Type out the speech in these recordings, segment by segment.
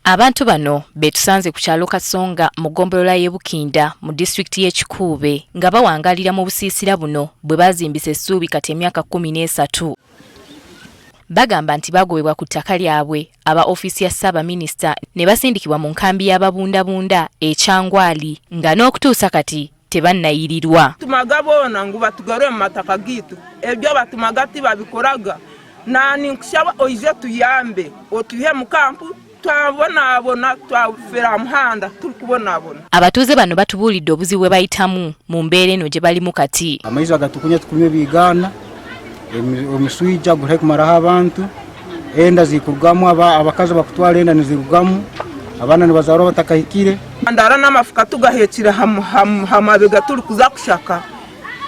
Abantu bano be tusanze ku kyalo Kasonga mu ggombolola y'e Bukinda mu disitulikiti y'e Kikuube nga bawangaalira mu busiisira buno bwe baazimbisa essuubi kati emyaka 13. Bagamba nti baagobebwa ku ttaka lyabwe aba ofiisi ya Ssaabaminisita ne basindikibwa mu nkambi y'ababundabunda e Kyangwali nga n'okutuusa kati tebannayirirwa. Tumaga boona ngu batugarure mu mataka gaitu, ebyo batumaga tibabikoraga. Naanye nkushaba oije otuyambe otwihe mu kampu twabonabona twafera aha muhanda turikubonabona. Abatuuze bano batubuulidde obuzibu bwe bayitamu mu mbeera eno gye balimu kati. Amaizi agatukunywa tukunywa ebigaana, omuswija guri haihi kumaraho abantu, enda zikurugamu abakazi abakutwara enda nizirugamu, abaana nibazaarwa batakahikire. Twandara n'amafuka tugaheekire aha mabega turikuza kushaka.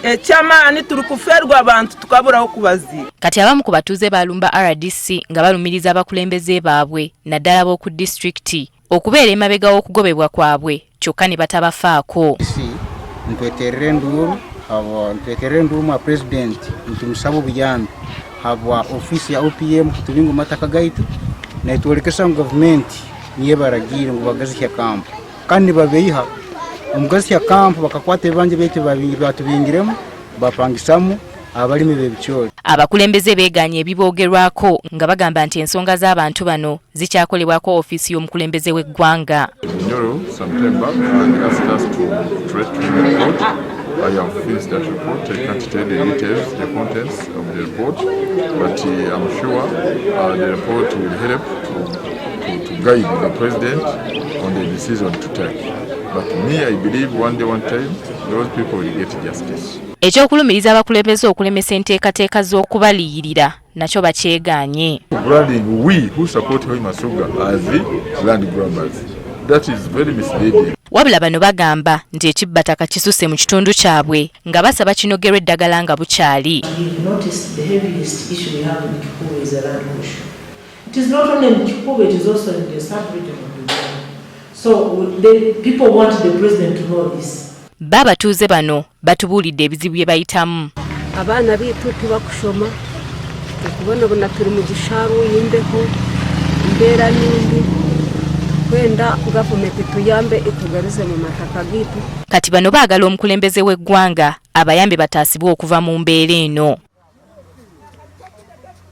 Eky'amaani turikufeerwa abantu tukabura ah'okubaziika. Kati abamu ku batuuze baalumba rdc nga balumiriza abakulembeze baabwe naddala ab'oku disitulikiti okubeera emabega w'okugobebwa kwabwe kyokka ne batabafaako. Nitweterera enduuru nitweterera enduuru mwa purezidenti nitumusaba obuyambi habwa ofiisi ya OPM kutubinga omu mataka gaitu networekesa ngu gavumenti niyo ebaragiire ngu bagazihya kampu. Kandi nibabeiha omu kugazihya kampu bakakwata ebibanja byaitu ebi baatubingiremu bapangisamu abalimi b'ebicoori. Abakulembeze beegaanye ebiboogerwako nga bagamba nti ensonga z'abantu bano zikyakolebwako ofiisi y'omukulembeze w'eggwanga. Bunyoro some time back and asked us to try to report. I have finished that report. I can't tell the details, the contents of the report, but I'm sure the report will help to, to guide the president on the decision to take. But me, I believe one day, one time, those people will get justice. Ekyokulumiriza abakulembeze okulemesa enteekateeka z'okubaliyirira nakyo bakyegaanye. Branding we who support Hoima Sugar as the land grabbers. That is very misleading. Wabula bano bagamba nti ekibbataka kisuse mu kitundu kyabwe nga basaba kinogerwe eddagala nga bukyali. It is not only in Kikuube, it is also in the sub-region of Uganda. So the people want the president to know this. Bo abatuuze bano batubuulidde ebizibu bye bayitamu. Abaana baitu tibakushoma, tukubonabona turi mu gisharu y'imbeho, embeera ni mbi, tukwenda gavumenti etuyambe etugaruze mu mataka gaitu. Kati bano baagala omukulembeze w'eggwanga abayambe bataasibwe okuva mu mbeera eno.